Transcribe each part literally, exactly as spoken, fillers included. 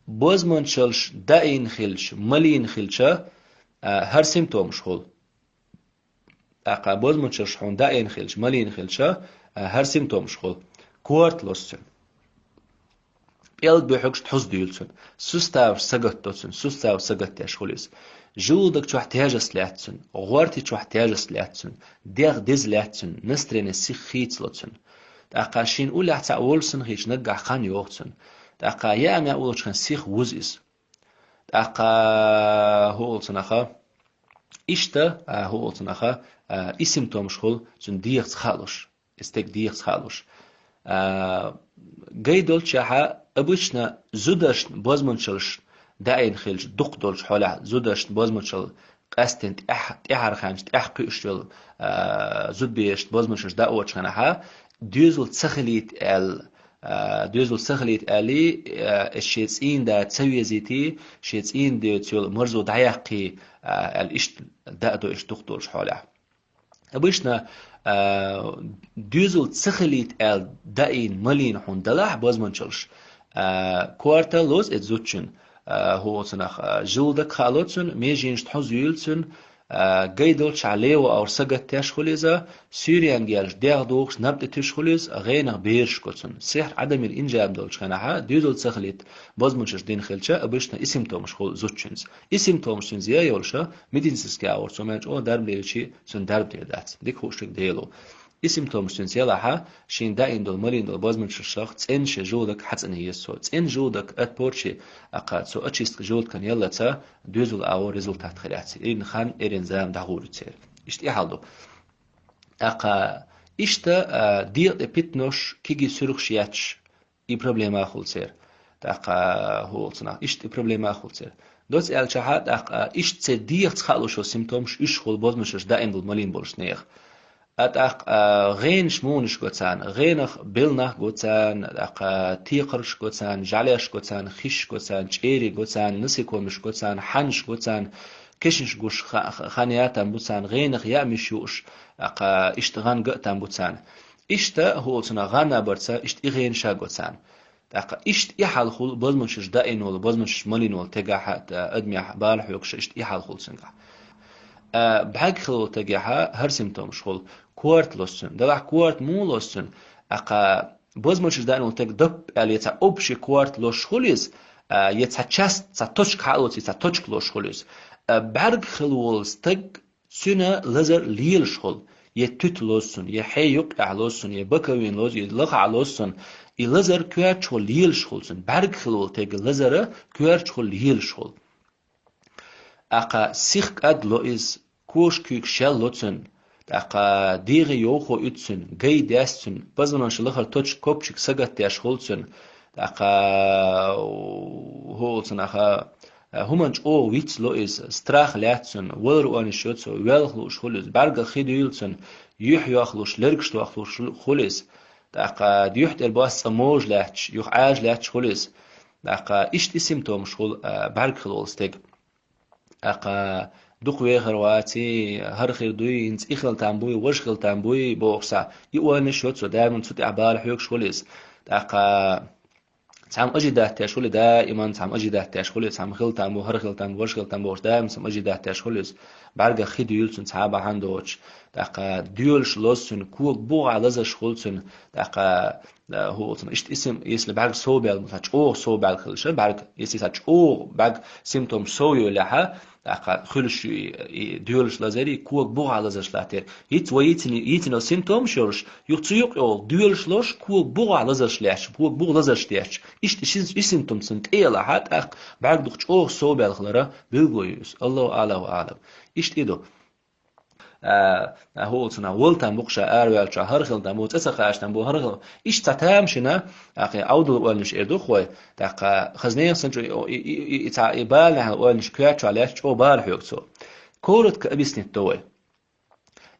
бозманчалш даийна хилча, малийна хилча, а, хӀара симптомаш хул. ТӀаккха бозманчалш хьуна даийна хилча, малийна хилча, а, хӀара симптомаш хул. Корта лосцун. ПӀелг бухьугаш тхьуза дуьйлцун. Суставаш сагатдоцун, суставаш сагатдеш хулис. Желудок чохь тяжесть лаьццун, гӀорти чохь тяжесть лаьццун, дегӀ деза лаьццун, настроение сих хийцлоцун. ТӀаккха шин уллехь цхьаъ волуш санна хийча наггахь хан йохцун. ТӀаккха яа меа улучхан сих вуз иза. ТӀаккха хӀу олу цунаха, иштта, а, хӀу олу цунаха, а, и симптомаш хул цуьнан дегӀаца хаалуш. И стеган дегӀаца хаалуш. А, гай долчехьа, обычно зударшна бозманчалш даийна хилча, дукха долчу хьолехь, зударшна бозманчал къаьстина тӀаьхь-, тӀаьхьара ханчу тӀаьхьа кхуьуш йолу, а, зудберашна бозманчалш даочу хенахьа, доьзал ца хилийта аьлла, а, доьзал ца хилийта аьлли, а, эс шен цӀийнан да ца везийти, шен цӀийнан деца йолу марзо дӀаяккхий, а, аьлла иштта даа до иштта дукха долчу хьолехь. Обычно, а, доьзал ца хилийта аьлла даийна, малийна хьуна далахь бозманчалш, а, корта лоз эцу зудчун, а, хӀу оцунах, а, желудок хаалоцун, меженаш тхьуза юьйлцун, а, гай долччахь лево аур сагатдеш хуьлу иза, суьйренга яьлча дегӀ духуш, наб тӀе туьйсуш хуьлу иза, гӀенах бераш гоцун. Сехьа Ӏадамийн инжам долчу хенахьа, доьзал ца хилийта бозманчалш дина хилча, обычно и симптомаш хуьлу зудчуьнца. И симптомаш цуьнца я йолуша, медицинский агӀор цо мел чӀогӀа дарба леличи, цуьнан дарба дер дац. Дика хууш дерг Дело. И симптомаш цуьнца елахьа, шен даийна долу, малийна долу бозманчалшах цӀена шен желудок хьацӀана еза цо. ЦӀена желудок от порчи, аккха цо очистка желудкан яллаца, доьзал агӀор результат хир яц. Ирина хан, ирина зама дӀагӀур ю церан. Иштта и хьал ду. ТӀаккха иштта, а, дегӀа тӀе питанош, кегий суьрхаш етташ, и проблема а хуьлу церан. ТӀаккха хӀу олу цунах, иштта и проблема а хуьлу церан. Доцца аьллачахьа, тӀаккха иштта церан дегӀаца хаалуш йолу симптомаш, уьш хуьлу бозманчалш даийна долу, малийна болуш нехан. А тӀаккха, а, гӀенаш мунаш го царна, гӀенах белла нах го царна, тӀаккха текхарш го царна, жӀаьлеш го царна, хиш го царна, чӀерий го царна, насекомиш го царна, хьанаш го царна, кешнаш гуш ха-, ха-, хан яа там бу царна, гӀенах яа миш юуш, тӀаккха иштта гӀан ган а там бу царна. Иштта хӀу олу цунах гӀан а барца, иштта и гӀенаш а го царна. ТӀаккха иштта и хьал хуьлу бозманчалш даийна волу, бозманчалш малийна волу тегахьа, тӀа, адамехь бала хьоьгуш иштта и хьал хуьлу цуьнгахь. А, бӀаьрг хилла волу тегехьа хӀара симптомаш хуьлу. Корта лоссун. Делахь корта муха лоссун? ТӀаккха бозманчалш даийна волу тега доп аьлла, я цхьа общий корта лоссуш хуьлу иза, а, я цхьа часть, цхьа точка хьалоций, цхьа точка лоссуш хуьлу иза. А, бӀаьрг хилла волу стаг Цуьнан лазар лелаш хуьлу, я туьта лоссун, я хье юккъехь лоссун, я боковина лоссун, я лахахь лоссун, и лазар коьртачу хуьлу лелаш хуьлу цуьнан. БӀаьрг хилла волу тега лазара коьртачу хуьлу лелаш хуьлу. ТӀаккха сих кӀад ло иза, коша куьйгаш шел ло цуьнан, тӀаккха дегӀе йовхо уьду цуьнан, гай дес цуьнан, позвоночный лахара точка, копчик сагатдеш хуьлу цуьнан, тӀаккха хӀу олу цунах, хӀуманна чӀогӀа виц ло иза, страх лаьццун, валар ойнаш йо цо, велха лууш хуьлу иза, бӀаьргах хи дуьйлу цуьнан, юьхь йохлуш, лергаш тохлуш хуьлу иза. ТӀаккха юьхь тӀера бос цкъа можа лаьтташ, юха Ӏаьржа лаьтташ хуьлу иза. ТӀаккха иштта и симптомаш хуьлу, а, бӀаьрг хилла волу стеган. ТӀаккха дукха вехар ваций, хӀара хир дуй, хӀинца и хила там буй, важа хила там буй, бохуш цхьа, и ойнаш йо цо, даиман цу тӀехь бала хьоьгуш хуьлу иза. ТӀаккха Цхьамма ажидаттеш хуьлу, даиман цхьамма ажидаттеш хуьлу, цхьамма хила там бу, хӀара хила там бу, важа хила там бу бохуш, даиман цхьамма ажидаттеш хуьлу иза. БӀаьргах хи дуьйлу цуьнан цхьа а бахьана доцуш, тӀаккха доьлуш лозу цуьнан, кога бугӀа лазарш хуьлу цуьнан, тӀаккха, а, хӀу олу цунах, иштта и сим-, если бӀаьрг совбаьлла, масала, чӀогӀа совбаьлла хилча, бӀаьрг, если цхьа чӀогӀа бӀаьрг симптомаш сов йолехьа, тӀаккха хуьлуш ю и, и доьлуш лазарий, кога бугӀа лазарш латтера. ХӀинца вай йийцина, йийцина симптомаш йолуш, юха цу юкъа йолу доьлуш лозуш, кога бугӀа лазарш лаьтташ, кога бугӀа лазарш детташ. Иштта и сим-, и симптом цуьнан тӀе ялахьа, тӀаккха бӀаьрг дукха чӀогӀа совбаьлла хилара билгало ю иза. Аллаху аӀла ва аӀлам. Иштта и ду. А, а, хӀу олу цунах, вала там бу-кх ша араваьллачохь, хӀара хила там бу, цӀе ца кхача там бу, хӀара хила. Иштта цхьа тамашийна, тӀаккха Ӏовдал ойла йиш эр ду-кх вай, тӀаккха хаза нехан санна чу и, и, и, и, и цхьа, и бала наьхьа ойла йиш коьртачохь лаьтташ чӀогӀа бала хьоьгу цо. Коротко объяснить до вай.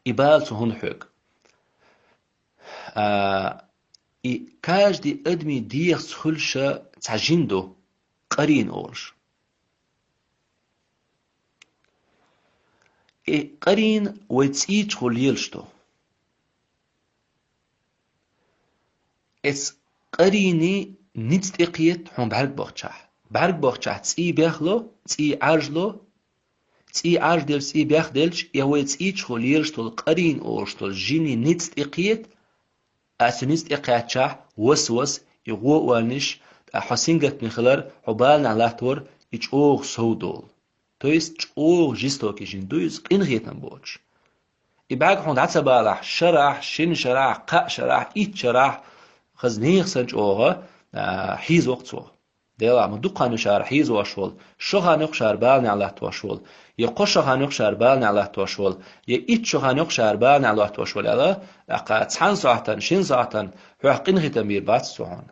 И бала цо хӀунда хьоьгу? А, и каждый адамийн дегӀаца хуьлуш цхьа жин ду, къарина олуш. И къарина вай цӀийчу хуьлу лелаш ду. Эс къарини ницкъ тӀекхета хьуна бӀаьрг бахчахь. бӀаргабахчахь цӀий бехло, цӀий Ӏаржло, цӀий Ӏаржделча, цӀий бехделча, я вай цӀий чухула лелаш дола къарийн олуш дола жинийн ницкъ тӀекхета, а цу ницкъ тӀекхаьччахь, вас-вас, и гӀо оаланаш, а хьо сингаттаме хилар, хьо баланехь латтавар, и чӀогӀа сов долу. То есть чӀогӀа жестокий жин ду иза, къинхетам боцуш. И бӀаьрг хьуна дӀа ца балахь, шарахь, шина шарахь, кхаа шарахь, итт шарахь, хаза нехан санна чӀогӀа, а, хьийзавакх цо. Делахь ма дукха хан ю шара хьийзош волу, шо хан ю-кх шара баланехь латтош волу, я кхо шо хан ю-кх шара баланехь латтош волу, я итт шо хан ю-кх шара баланехь латтош волу аьлла, тӀаккха цхьана сахьтана, шина сахьтана хьох къинхетам бийр бац цо хьуна.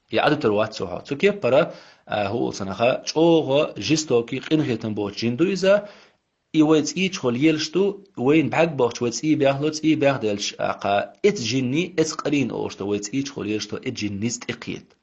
Я Ӏадатар вац цо хьо. Цу кеппара, а, хӀу олу цунах, чӀогӀа жестокий, къинхетам боцу жин ду иза, и вай цӀий чухула лелаш ду, вайна бӀаьргабахча вай цӀий бехло, цӀий бехделча, а, кха, эцу жинийн, эцу къарийн олуш ду, вай цӀий чухула лелаш ду, эцу жинийн ницкъ тӀекхета.